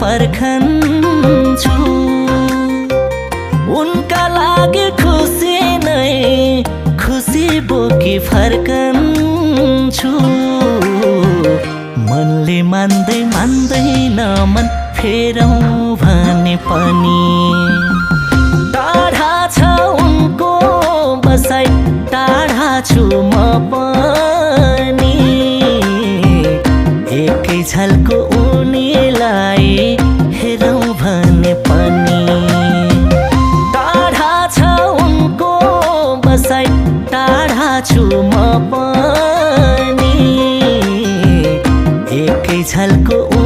पर्खन्छु उनका लागि खुसी नै खुसी बोकी फर्कन्छु मनले मान्दैन मन फेरौँ भने पनि टाढा छ उनको बसाइ टाढा छु म पनि एकै झल्को उनीलाई हेरौँ भने पनि टाढा छ उनको बसाइ टाढा छु म पनि एकै झल्को